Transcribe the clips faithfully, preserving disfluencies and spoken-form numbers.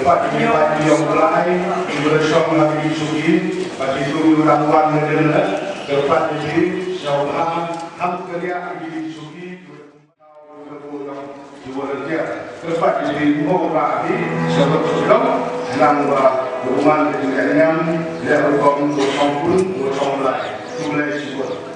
Pat ïa ki ïong Blai, ki ba la shong ha ki suki, bad ki tu ïa u rangwan ne den ne, kyrpad ïa ki, sngewbha, ham kyrïah ïa ki suki, ki ba la kumno, ki ba la kumno, ki ba la kumno, kyrpad ïa ki, mo ba ki, sngewbha sngewbha, nang ba, ruman ki jingïaid niam, leh rukom, rukom pun, rukom Blai, tu Blai sngewbha.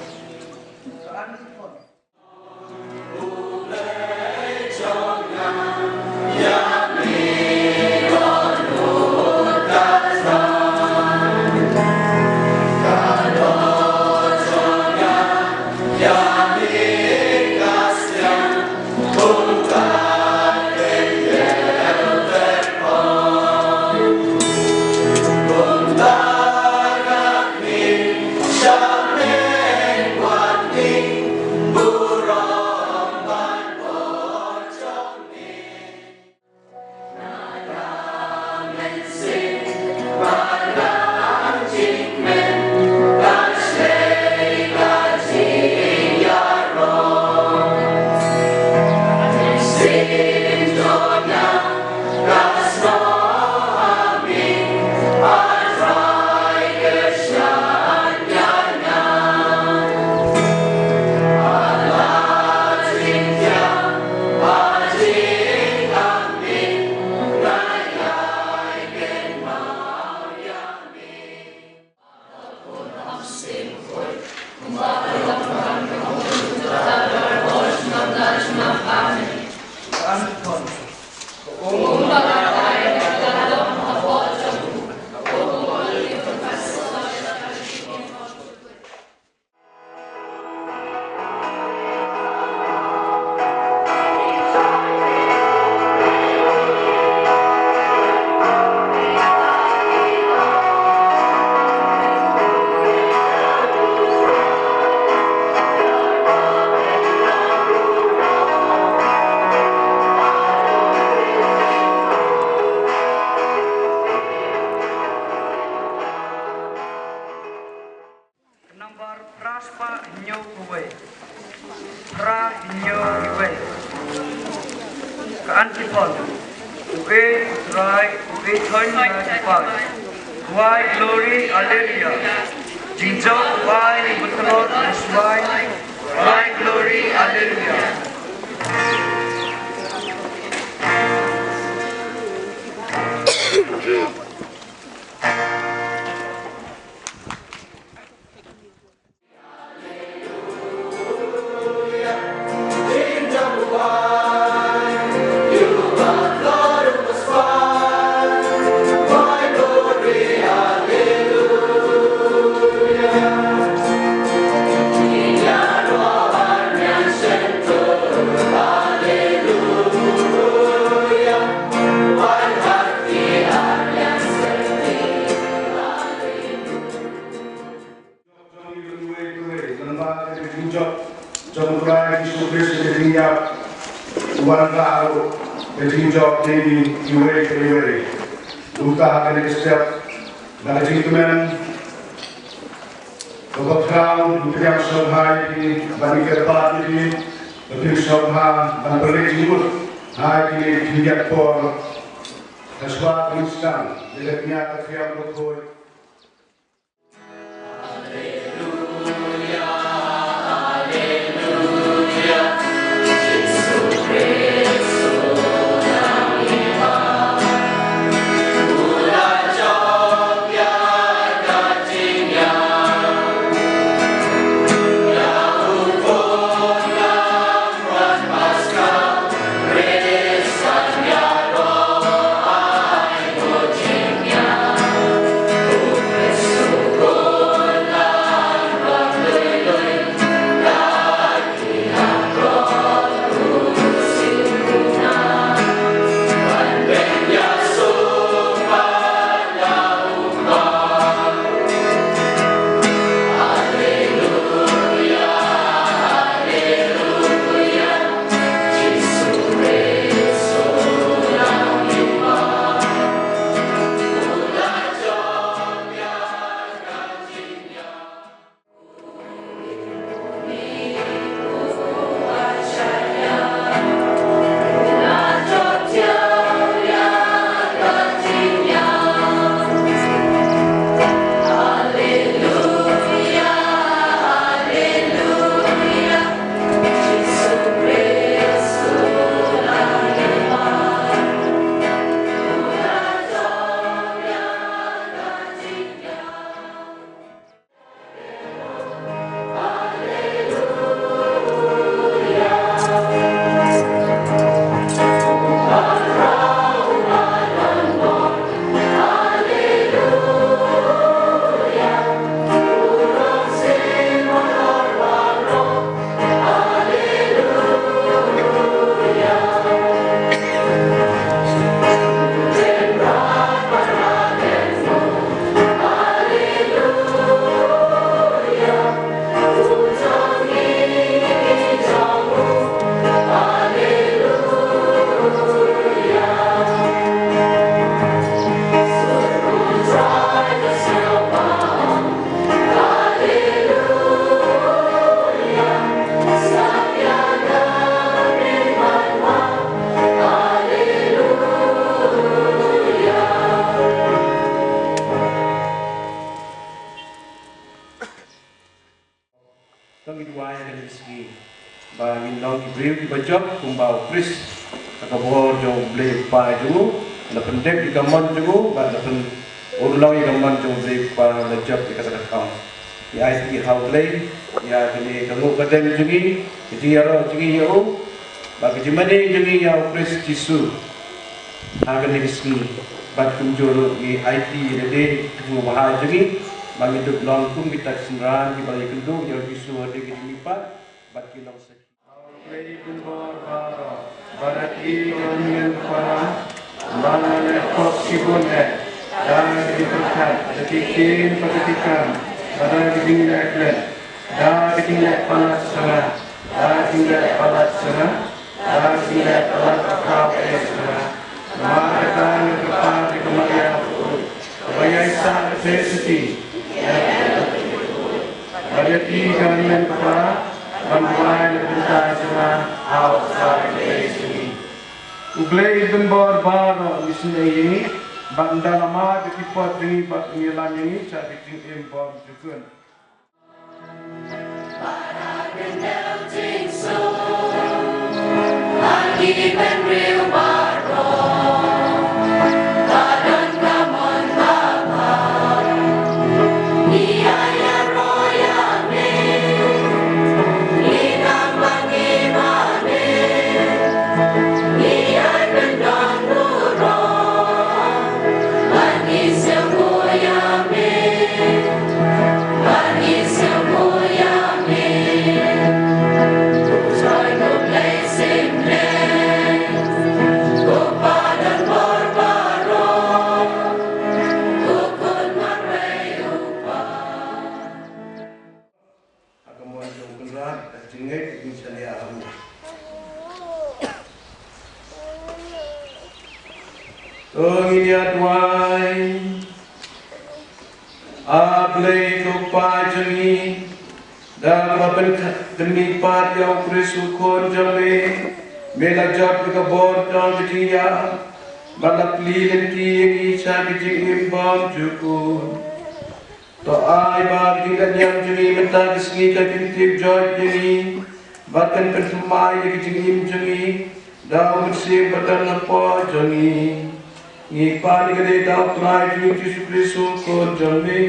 Ka nambar phra spah hynñiew uwei. Phra hynñiew uwei. Ka antiphon. U E u Trai, u E thoiñ na jubab. Why glory, hallelujah. Jingjop u ai u batlot u swai. Why glory, hallelujah. Jong ngi uwei pa uwei, lyngba ka jingjop jong u Trai Jisu Khrist, ka jingïap, u wanrah ruh ka jingjop jong ngi uwei pa uwei. Kumta ha kane ka step, na ka jingkmen kaba khraw, ngi pdiang sngewbha ïa phi, bad ngi kyrpad ïa phi ba phin sngewbha ban pynleit jingmut ha kine ki khyndiat por. Hashwa ban sdang ïa ka kñia ka khriam bakhuid. Ngi duwai ha kane ka sngi ba ngin long ki briew kiba jop kumba u Khrist ha ka bor jong U Blei U Kpa jong u, la pyndep ïa ka mon jong u bad la pynurlong ïa ka mon jong U Blei U Kpa, la jop ïa kata ka kam. Ngi aiti ha U Blei ïa kane ka nguh ka dem jong ngi, ka jingïaroh jong ngi ïa u, bad ka jingmane jong ngi ïa U Khrist Jisu ha kane ka sngi. Bad kumjuh ruh ngi aiti ïa lade ki jingmut bha jong ngi ba ngin dup long kum kita ki synran kiba la ïakynduh ïa U Jisu hadien ka jingmihpat bad ki long sakhi. Haba la plie ki bor baroh, ba la kiew ïa ka para, ba la leh pop shibun eh da ka jingpyrkhat, da ki ktien bad da ki kam, bad da ka jingleh klet, da ka jingleh palat sngewbha, da ka jingleh palat sngewbha, da ka jingleh palat khraw eh sngewbha. Namar kata nga kyrpad ïa ka Maria bakhuid, ba ïa sah ka theh sati, ba ïa ti ka hynmen ka para, ban duwai na ka bynta jong nga ha u Trai U Blei jong ngi. U Blei u don bor baroh, ngi sngew ïa ngi, bad ynda la mad ïa ki pop jong ngi bad ngi ïalam ïa ngi sha ka jingim bymjukut. Ha ka mon jong U Kynrad, ka jingngeit ka jingshaniah ha u. To ngin ïa duwai. A Blei ko Kpa jong ngi, da kaba pyn-, pynmihpat ïa u Khrist u Khun jong me, me la jop ïa ka bor jong ka jingïap, bad la plie lynti ïa ngi sha ka jingim bymjukut. To ai ba ka jingdon niam jong ngi mynta ka sngi kan pyntip joit ïa ngi, bad kan pynthymmai ïa ka jingim jong ngi da u Mynsiem ba don hapoh jong ngi. Ngi pan ïa kane da u Trai jong ngi Jisu Khrist u Khun jong me,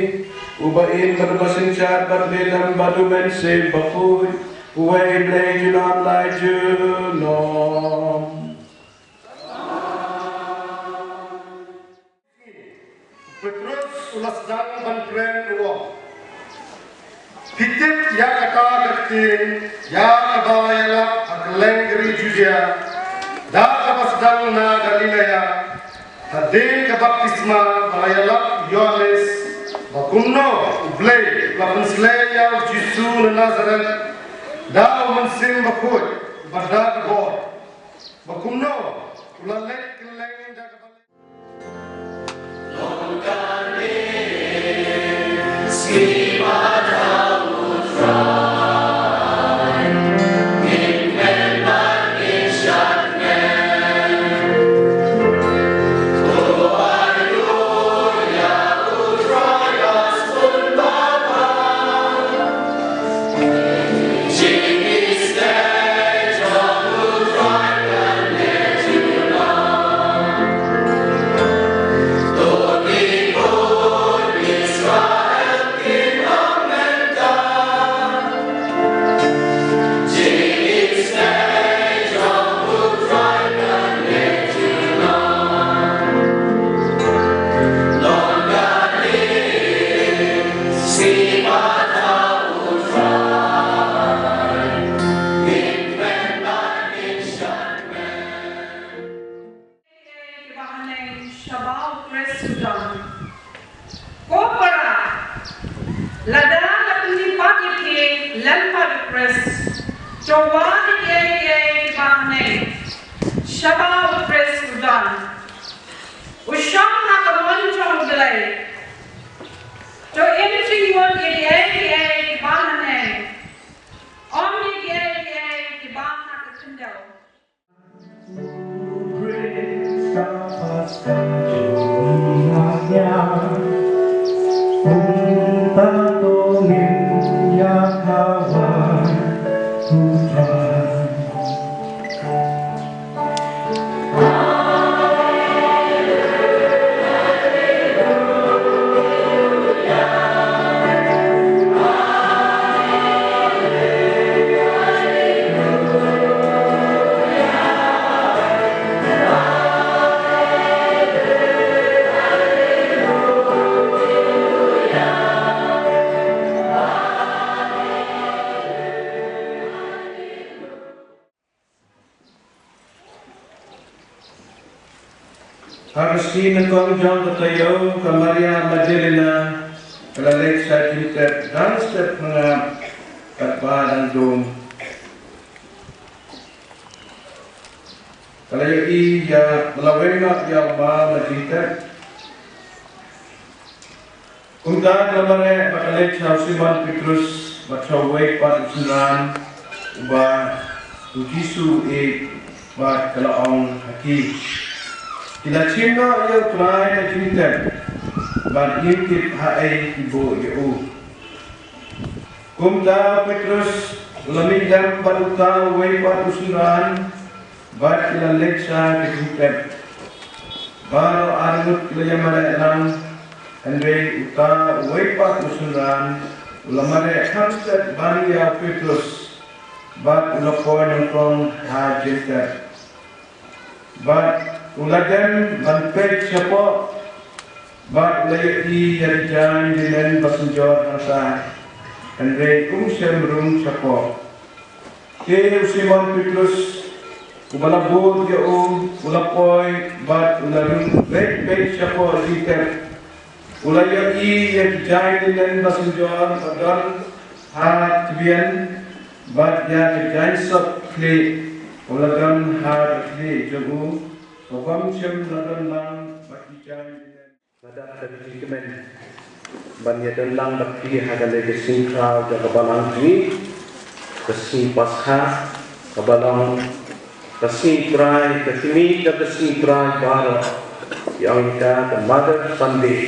uba im bad uba synshar bad me lem bad u Mynsiem Bakhuid, uwei Blei junom la junom. Petros u la sdang ban kren u ong, phi tip ïa kata ka ktien ïa kaba la ïalap ha kylleng ka ri Judia, da kaba sdang na Galilea, hadien ka baptisma ba la ïalap u Ïoannis, ba kumno U Blei u la pynsleh ïa u Jisu na Nasareth da u Mynsiem Bakhuid bad da ka bor, ba kumno u la leit kylleng da kaba Kiba ha neng, shaba u Khrist u don. Ko para, lada la pynmihpat ïa phi lem bad u Khrist, to wad ïa kiei kiei kiba ha neng, shaba u Khrist u don. U shong ha ka mon jong U Blei. To im jingmut ïa kiei kiei kiba ha neng, ym ïa kiei kiei kiba ha ka khyndew. Ha ka sngi nyngkong jong ka taïew, ka Maria Magdalena ka la leit sha jingtep dang step pyrngap katba dang dum. Ka la ïohi ïa, ka la weng noh ïa u maw na jingtep. Kumta ka la mareh bad ka leit sha u Simon Petrus bad sha uwei pat u synran uba u Jisu u ïeit, bad ka la ong ha ki, ki la shim noh ïa u Trai na jingtep bad ngim tip ha ei ki buh ïa u. Kumta u Petrus u la mih lem bad uta uwei pat u synran, bad ki la leit sha ka jingtep. Baroh arngut ki la ïamareh lang, hynrei uta uwei pat u synran u la mareh kham stet ban ïa u Petrus, bad u la poi nyngkong ha jingtep. Bad u la dem ban peit shapoh, bad u la ïohi ïa ki jaiñ linen ba synjor hangta, hynrei um shym rung shapoh. Te u Simon Petrus, uba la bud ïa u, u la poi bad u la rung beit beit shapoh jingtep. U la ïohi ïa ki jaiñ linen ba synjor ba don ha tbian, bad ïa ki jaiñ sop khlieh ba la don ha khlieh jong u, kaba ym shym la don lang bad ki jaiñ linen. Nga dap da ka jingkmen ban ïadon lang bad phi ha kane ka sngi khraw jong ka balang jong ngi, ka sngi Paskha, kaba long ka sngi Trai, ka khmih jong ka sngi Trai baroh, ki ong ïa ka Mother Sunday.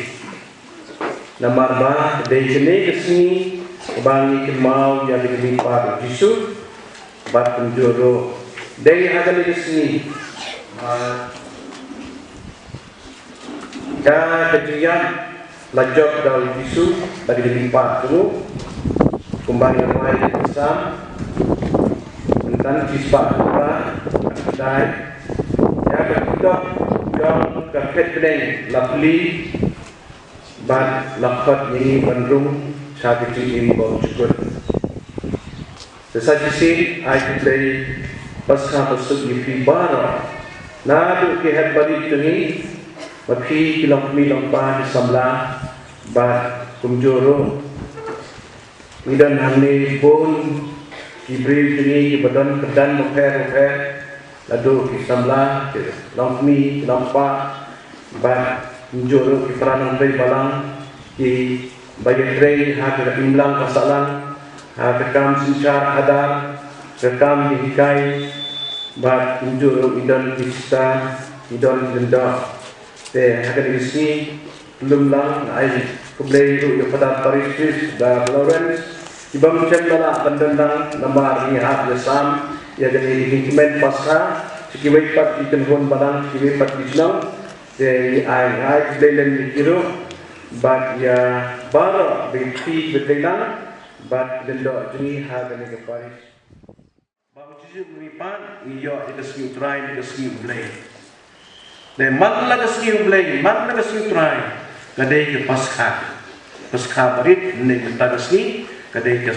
Namar ba dei kane ka sngi kaba ngi kynmaw ïa ka jingmihpat u Jisu, bad kumjuh ruh dei ha kane ka sngi ba ka, ka jingïap la jop da u Jisu, da ka jingmihpat jong u. Kumba ngi rwai ha ka Salm, mynta shispah hynriew, dei, ïa ka khyrdop jong ka khet bneng la plie, bad la khot ïa ngi ban rung sha ka jingim ba u jukut. Te sa shisien ai khublei Paskha basuk ïa phi baroh, naduh ki hep barit jong ngi, ba phi ki longkmie longkpa, ki samla, bad kumjuh ruh ngi don hangne bun ki briew jong ngi kiba don kyrdan bapher bapher, naduh ki samla, ki longkmie, ki longkpa, bad kumjuh ruh ki para nongtrei balang, kiba ïatrei ha ka imlang ka sahlang, ha ka kam synshar khadar, ka kam ïahikai, bad kumjuh ruh ki don ki sister, ki don ki lyngdoh. Te ha kane ka sngi lum lang, ai khublei ruh ïa u Father Parish Priest, Father Lawrence, kiba ym shym la lah ban don lang namar ngi hap ïa sam ïa kane ka jingkmen Paskha sha kiwei pat ki kynhun balang, sha kiwei pat ki shnong. Te ngi ai, ngi ai khublei lem ïa ki ruh, bad ïa baroh ba ïa phi ba trei lang bad ki lyngdoh jong ngi ha kane ka parish. Ba u Jisu u mihpat, ngi ïoh ïa ka sngi u Trai, ïa ka sngi u Blei. Te man la ka sngi u Blei, man la ka sngi u Trai, ka dei ka Paskha. Paskha barit, ne mynta ka sngi ka dei ka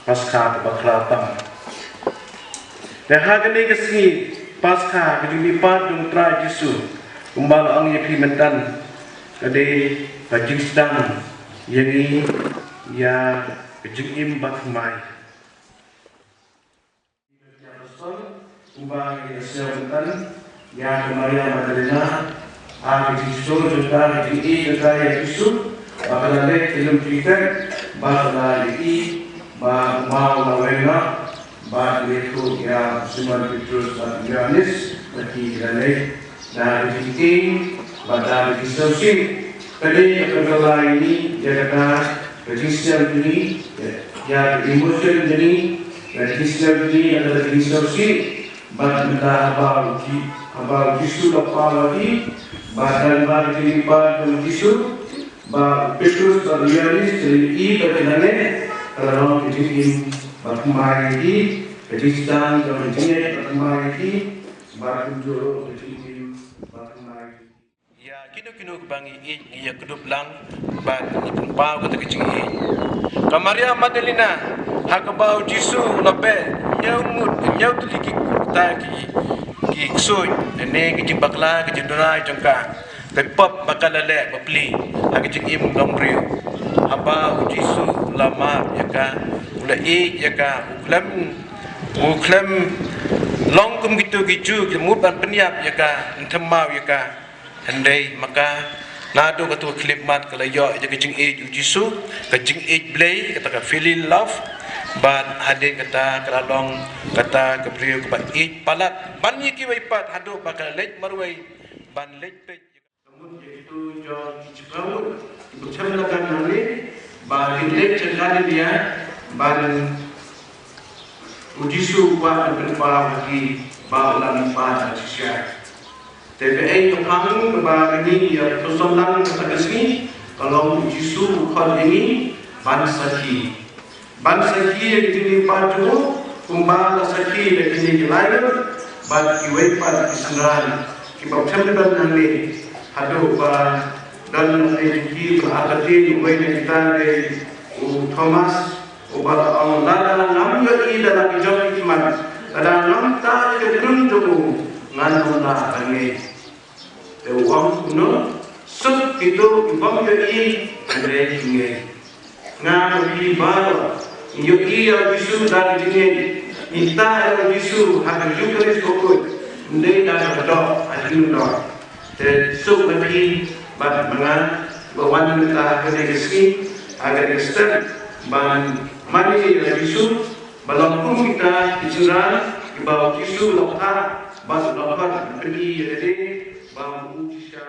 Paskha kaba khraw tam. Te ha kane ka sngi Paskha, ka jingmihpat jong u Trai Jisu, kumba la ong ïa phi mynta, ka dei ka jingsdang ïa ngi ïa ka jingim bathymmai. Ïa ka apostol, kumba ngi la sngewthuh mynta, ïa ka Maria Magdalena, ha ka jingsngew jong ka, ka jingïeit jong ka ïa u Jisu, ba ka la leit sha lum jingtep, ba ka la ïohi ba u maw u la weng noh, bad ka la ïathuh ïa u Simon Petrus bad u Ïoannis, ba ki la leit da ka jingïeit bad da ka jingsngewsih. Ka dei ka pynkylla ïa ngi ïa kata ka jingsngew jong ngi, ïa ka emotion jong ngi, ïa ka jingsngew jong ngi, ïa kata ka jingsngewsih. Bad mynta haba u Ji-, haba u Jisu u la paw ha ki, bad dang ba ka jingmihpat jong u Jisu, ba u Petrus bad u Ïoannis ki la ïohi ba ka jingim ka la long ka jingim bathymmai ïa ki, ka jingsdang ka long ka jingim bathymmai ïa ki, bad kumjuh ruh ka jingim bathymmai ïa ki. Ïa kino kino kiba ngi ïeit ngi ïakdup lang bad ngi pynpaw kata ka jingïeit. Ka Maria Magdalena, ha kaba u Jisu u la beh hynñiew ngut, hynñiew tylli ki kata ki, Ki ksuid, ne ki jingbakla, ki jingduna jong ka. Ka pop ba ka la leh bapli ha ka jingim longbriew. Haba u Jisu u la map ïa ka, u la ïeit ïa ka, u khlem, u khlem long kum kito ki Jiw ki mut ban pynïap ïa ka, ban thymmai ïa ka. Hynrei ma ka, naduh kato ka khyllipmat ka la ïoh ïa ka jingïeit u Jisu, ka jingïeit Blei, kata ka filial love, bad hadien kata ka la long kata ka briew kaba ïeit palat ban ïa kiwei pat haduh ba ka la leit marwei ban leit peit. Ka mut ïa kito jong ki shynrang mut kiba shem la ka nangne ba kin leit sha Galilea ban u Jisu u kwah ban pynpaw ha ki ba u la mihpat na shisha. Te kaei ka phang kaba ngi ïa pynshong lang kata ka sngi, ka long u Jisu u khot ïa ngi ban sakhi. Ban sakhi ïa ki jingmihpat jong u, kumba la sakhi ïa kine ki lai ngut, bad kiwei pat ki synran kiba khlem don hangne, haduh ba don hangne jong ki ba artatien, uwei na kita dei u Thomas, uba la ong, lada ngam ïohi da la ki jong ki khmat, lada ngam tah ïa ka kynhun jong u, ngan ym lah ban ngeit. Te u ong kumno, suk kito ki bym ïohi hynrei ki ngeit. Nga bad phi baroh ngi ïohi ïa u Jisu da ka jingngeit, ngi tah ïa u Jisu ha ka Eucharist bakhuid, ym dei da ka doh ha ki jingdoh. Te suk ma phi bad ma nga ba wan mynta ha kane ka sngi, ha kane ka step ban mane ïa u Jisu, ba long kum kita ki synran kiba u Jisu u la phah bad u la phah, ban pyni ïa lade ba u shisha.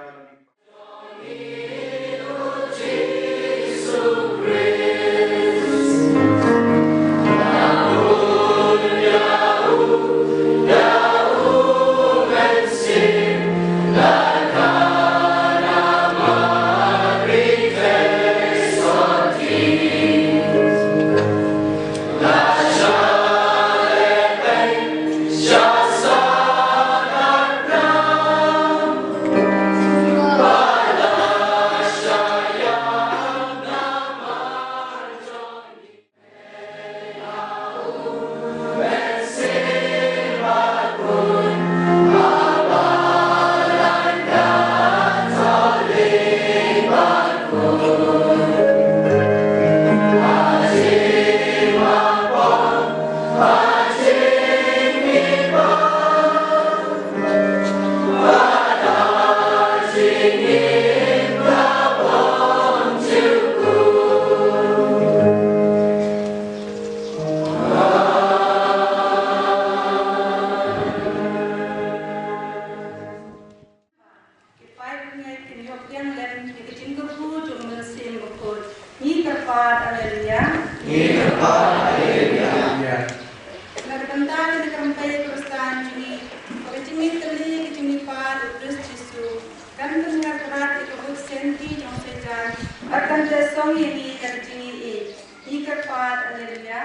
Ki paid bangeit kin ïoh pdiang lem ïa ka jingkyrkhu jong u Mynsiem Bakhuid. Ngi kyrpad, Alleluia. Ngi kyrpad, Alleluia. Na ka bynta jong ka campaign Khristan jong ngi, ba ka jingmih tylli ka jingmihpat u Khrist Jisu kan pynïar rat ïa ka buit senti jong Soitan bad kan trei song ïa ngi da ka jingïeit. Ngi kyrpad, Alleluia.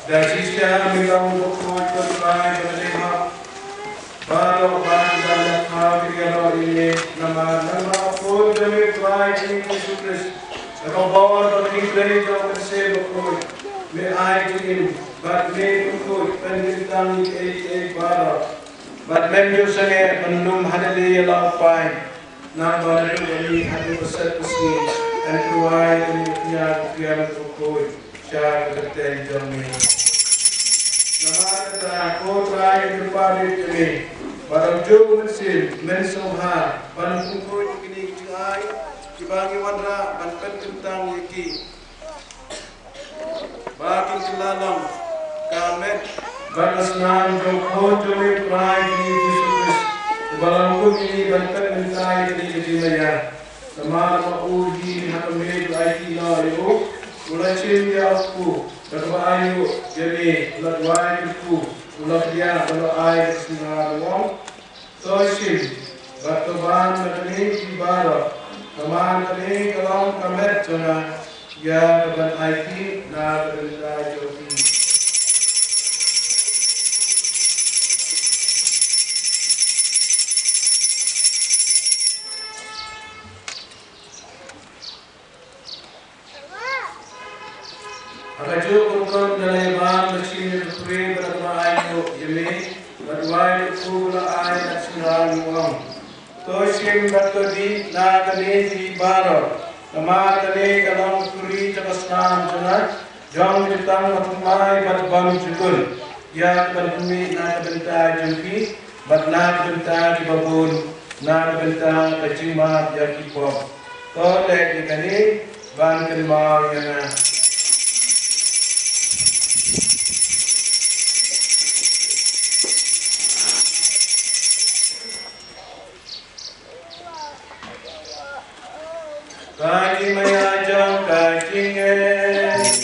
Da shisha me long u bakhuid, ko Trai ba dei hok, baroh ba ki dang ïa thaw ki ïaroh ïa me. Namar nangta u Khun jong me u Trai jong ngi Jisu Khrist, da ka bor bad ka jingtrei jong u Mynsiem Bakhuid, me ai jingim bad me pynkhuid pynkyntang ïa kiei kiei baroh. Bad mem ju sangeh ban lum ha lade ïa la u paid. Nangta naduh ba ngi haduh ba shet ba sngi, yn pynduwai ïa ngi, ïa ngi, ïa ngi, ko Khun, sha ka kyrteng jong me. Namar kata, ko Trai, ngi kyrpad ïa me ba da u juh u Mynsiem, men sngewbha ban pynkhuid ïa kine ki jingai kiba ngi wanrah ban pynkyntang ïa ki, ba kin kylla long ka met bad ka snam jong u Khun jong me u Trai jong ngi Jisu Khrist, uba la hukum ïa ngi ban pynkyntang ïa kine ki jingmaya. Namar ba u hi ha ka miet u la aiti noh ïa u, u la shim ïa u kpu, da kaba aïu ïa me u la duwai kyrkhu, u la pdiang bad u la ai ka synran u ong: To shim bad to ban na kane phi baroh, namar kane ka long ka met jong nga, ïa kaban aiti na ka bynta jong phi. Ha kajuh ka rukom da la ïa ban, la shim ïa ka khuri bad da kaba aïu ïa me, la duwai kyrkhu, la ai ka synran u ong: To shim bad to dih na kane phi baroh, namar kane ka long ka khuri jong ka snam jong nga, jong ka jutang bathymmai bad bymjukut, ïa kaban pynmih na ka bynta jong phi bad na ka bynta kiba bun, na ka bynta ka jingmap ïa ki pop. To leh ïa kane ban kynmaw ïa nga. Ka jingmaya jong ka jingngeit.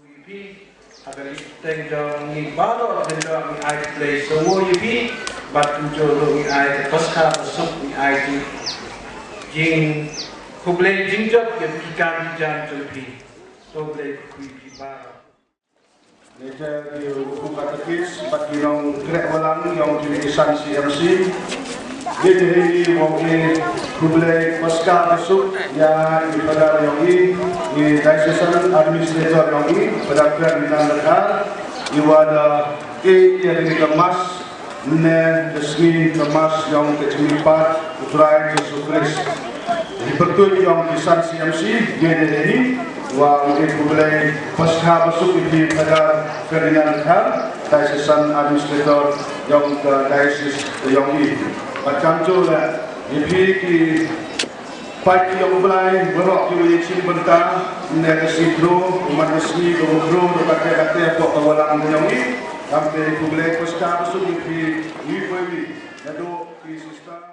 Ïa phi, ha ka liang jong ngi baroh, ngi ai khublei sngewnguh ïa phi, bad kumjuh ruh ngi ai ka Paskha basuk, ngi ai jingkhublei jingjop ïa ki kam ki jam jong phi. To Blei kyrkhu ïa phi baroh. Ngi te ki u katekis bad ki nongtrei walang yong ki san C M C. Ngi te hi ngi wan khublei Paskha basuk ïa i Father yong i, i Diocesan Administrator yong i, Father Ferdinand Dkhar, i wa da e ïa kane ka Mass, ne ka sngi ka Mass yong ka jingmihpat u Trai Jisu Khrist. Ki pyrtuit yong ki san C M C, ngi te hi ngi wan khublei Paskha basuk ïa i Father Ferdinand Dkhar, Diocesan Administrator yong ka Diocese yong i. Bad kumjuh leh ïa phi ki paid yong U Blei baroh kiwa ïashim bynta na ka sngi Bru, man ka sngi Bru, Bru, katte katte hapoh ka walang ka yong i. Kam te khublei Paskha basuk ïa phi iwei pa iwei. Naduh ki sister.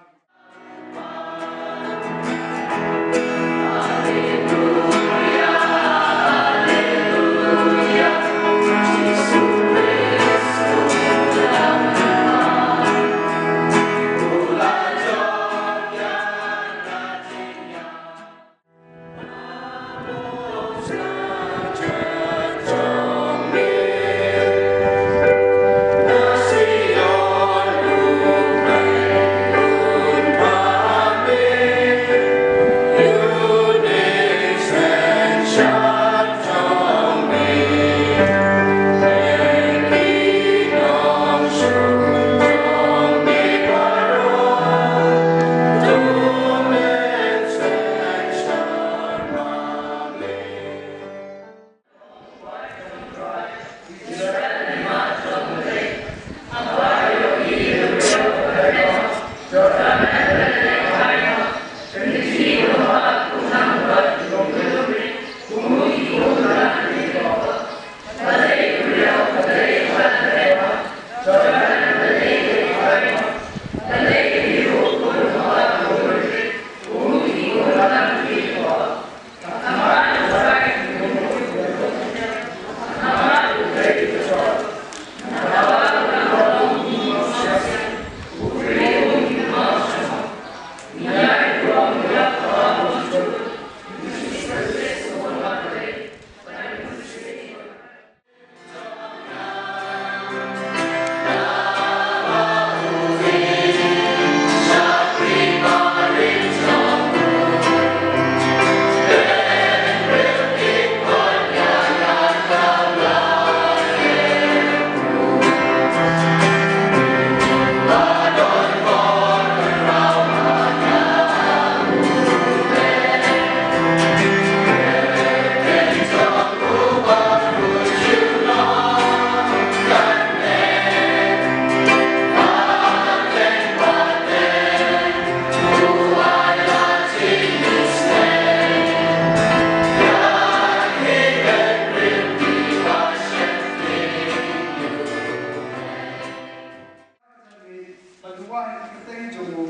Ba ha ka kyrteng jong u,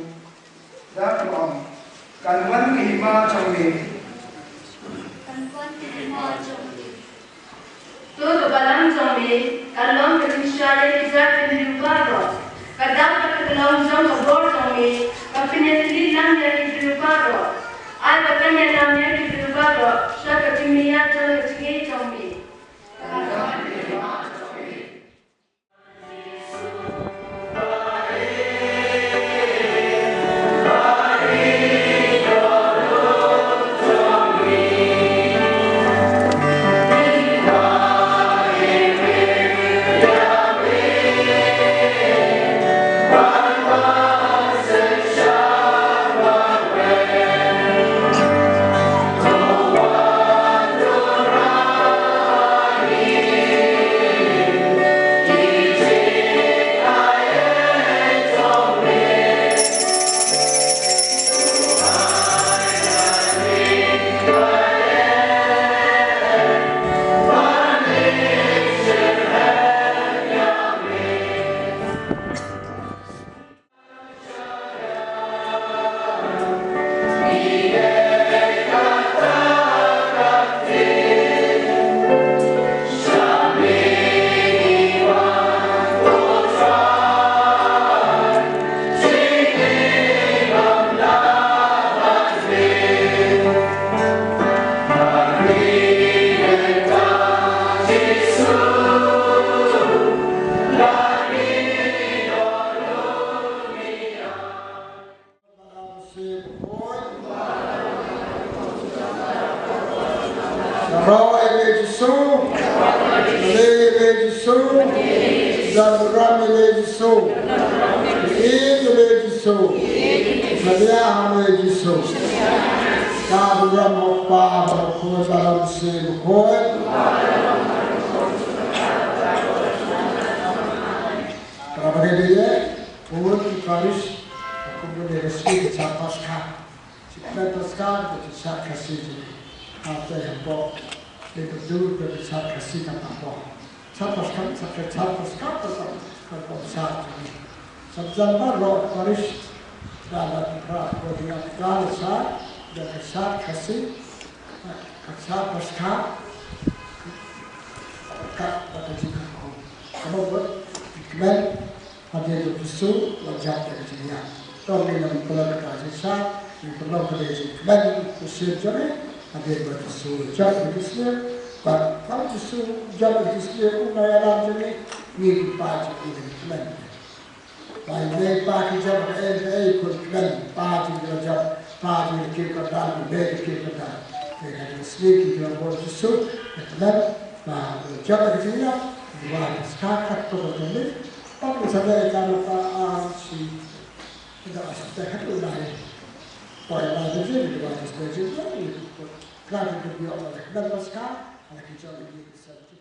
da ka ong, kan wan ka hima jong me. Kan wan ka hima jong me. To ka balang jong me kan long ka jingshai ïa ki jait bynriew baroh. Ka dak bad ka tnat jong ka bor jong me kan pynïatylli lang ïa ki briew baroh. Ai ba kan ïalam ïa ki briew baroh sha ka jingmih jong ka jingngeit jong me. Roh ïa Jisu. Lei ïa Jisu. Jan burom ïa Jisu. Ïeit ïa Jisu. Sadia ha ïa Jisu. Ka burom u Kpa bad u Khun bad u Mynsiem Bakhuid. Para bangeit, bun ki parish, kum ka dei ka sngi ka Paskha. Sha ka Paskha, ka Paskha Khasi jong ngi. Ka te hapoh, te ka dur ka Paskha Khasi ka hapoh. Sha Paskha, sha ka Paskha, ka Paskha, ka Paskha jong ngi. Sa jan baroh parish, da la pra ko dia ka sa, da ka Paskha Khasi, ka Paskha, ka, ka jingkyrkhu. Ka mut, kmen, Hadien ba u Jisu u la jop ïa ka jingïap. To ngin ym pynlong kata ka jingshai, ngin pynlong ka dei jingkmen ïa u Jisu jong ngi. Hadien ba u Jisu u jop ïa ka jingsniew, bad ba u Jisu u jop ïa ka jingsniew u nongïalam jong ngi, ngi ki paid jong u ngin kmen. Ba ïa ngi pa ki jop kaei kaei, khun kmen, pa jong ngi la jop, pa jong ngi la kiew kyrdan, u dei la kiew kyrdan. Te ka jingsniew ki jong u Jisu, ngi kmen, ba u jop ïa ka jingïap, ngi wan ka Paskha katto katne. Pap sa dei ka na pa a shi. Kita a shi ta hatu lai. Poi lai ta jin kita ba shi ta jin lai. Kla ta tu biok lai. Dan Paskha, ala ki jong ki sa tu.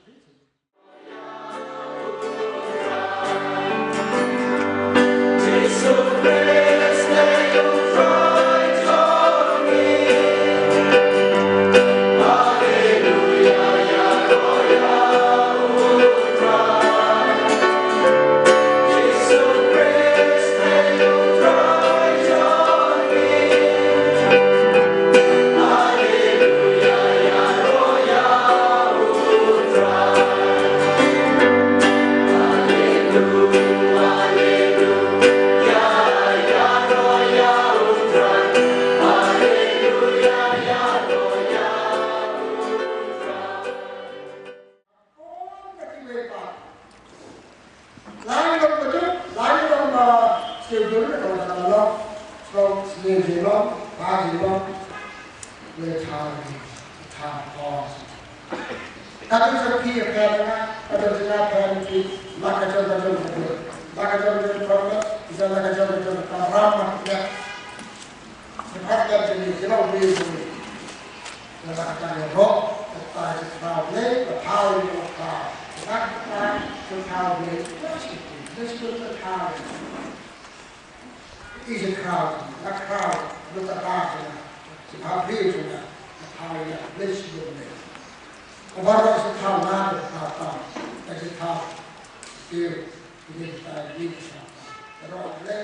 Lai long ba jut, lai long ba siew jur, ka long ka long, long sniew jing long, ba jing long, le thaw, thaw, thaw. Ka tu sa phi ka phi na, ka tu sa phi ki, la ka jong ka jong ka jong, la ka jong ka jong ka jong, isa la ka jong ka jong ka ram ma ka. Sngewbha ban jingim, jingim, jingim. Lada ka tang ïaroh, ka tang ïa ka khraw Blei, ka thaw ïa ka khraw. Ka tang ïa ka khraw Blei, ka shi, ka shi ka thaw. Ïa ka khraw, ka khraw, ka tang ïa ka khraw. Sngewbha ban jingim, ka thaw ïa ka Blei shi Blei. Ka baroh shi thaw na ka thaw tang, ka shi thaw. Ïa, ïa ka thaw, ïa ka thaw. Ka roh Blei.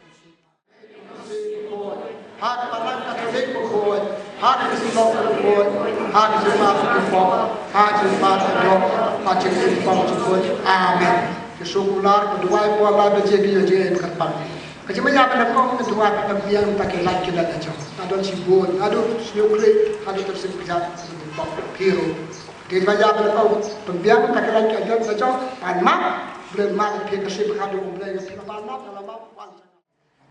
Ha ka balang Katholik bakhuid, ha ka Syllok bakhuid, ha ka Jingmut bakhuid, ha ka Jingmut bakhuid, ha ka Jingmut bakhuid. Amen. Ki shu kular ka duwai por la ba jia ki ïa jia ka pan. Ka jingmut ïa ka dang kong ka duwai ka dang biang ta ki lait ki lait la jong. Adon shibun, adon sniewkri, adon tersip kejat, adon pok piro. Ki jingmut ïa ka dang kong pembiang ta ki lait ki lait la jong. Pan map, Blei map phi ka sip ka dong Blei ka phi la ban map, la map, wan.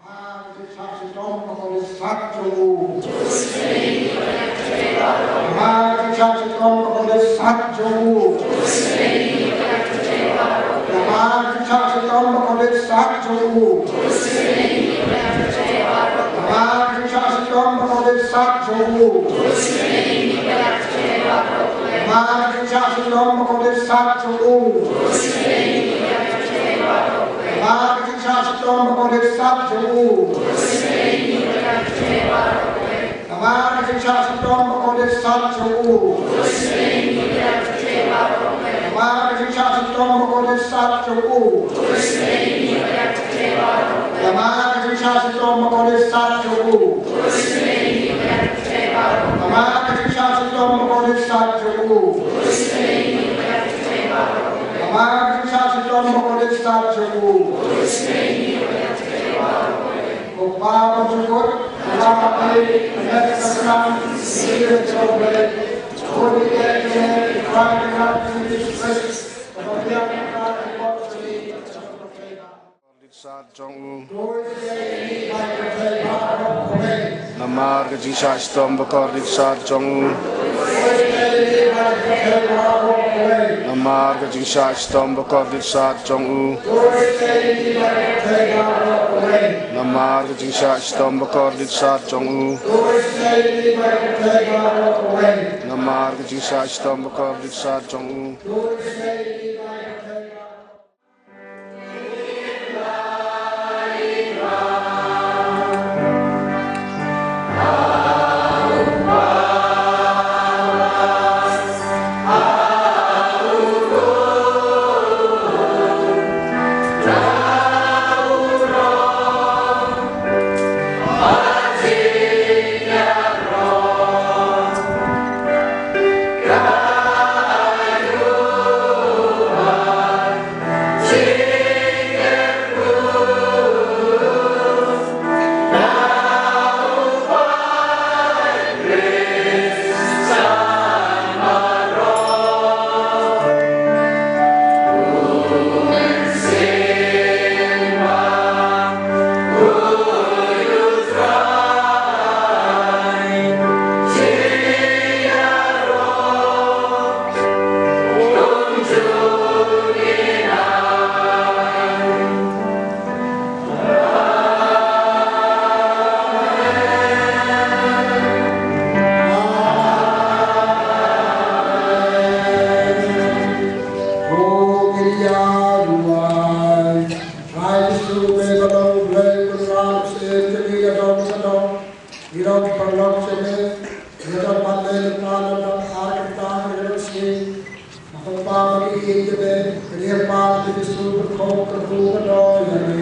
Namar ka jingshah shitom bakhuid sat jong u. Namar ka jingshah shitom bakhuid sat jong u. Namar ka jingshah shitom bakhuid sat jong u. Namar ka jingshah shitom bakhuid sat jong u. Namar ka jingshah shitom bakhuid sat jong u. Namar ka jingshah shitom bakhuid sat jong u. Namar ka jingshah shitom bakhuid sat jong u. Namar ka jingshah shitom bakhuid sat jong u. Namar ka jingshah shitom bakhuid sat jong u. Namar ka jingshah shitom bakhuid sat jong u. Namar ka jingshah shitom bakhuid sat jong u. Namar ka jingshah shitom bakordit sat jong u. Namar ka jingshah shitom bakordit sat jong u. Namar ka jingshah shitom bakordit sat jong u. Namar ka jingshah shitom bakordit sat jong u. Ïa don paralok jong me, ïa don pat lei mynta, don pat ar kynta, ïa don sngi. Ma Kpa, ma Kmie, ma Jingïaseng, ka dei pat ka Jisu, ka kyrkhu, ka kyrkhu, ka dei ïa me.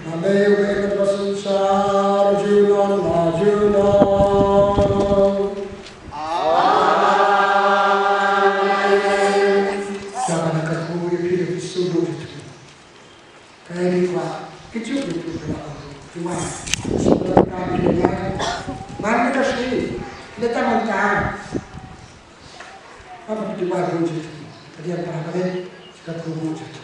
Ma me, u me, ka dei synshar junom la junom. Amen. Sa ban kyrkhu ïa phi, ïa phi sngewbha. Ka dei kwah, ki juk ki juk ki juk ki wan. Ka dei kwah, man ka shi, le ta man ka. Apa ki wan juk ki, ka dei kwah ka dei, ka tu juk ki.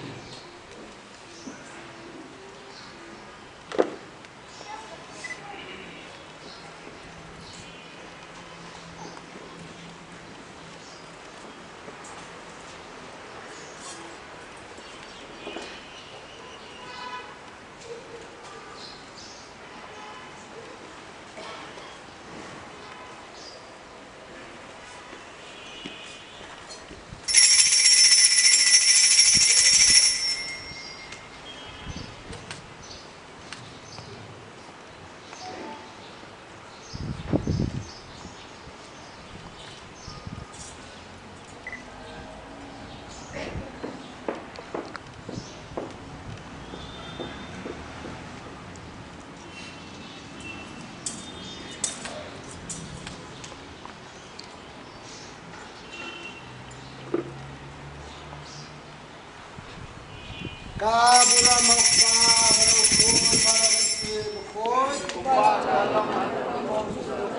Ka burom u Kpa, burom u Khun, burom u Mynsiem Bakhuid.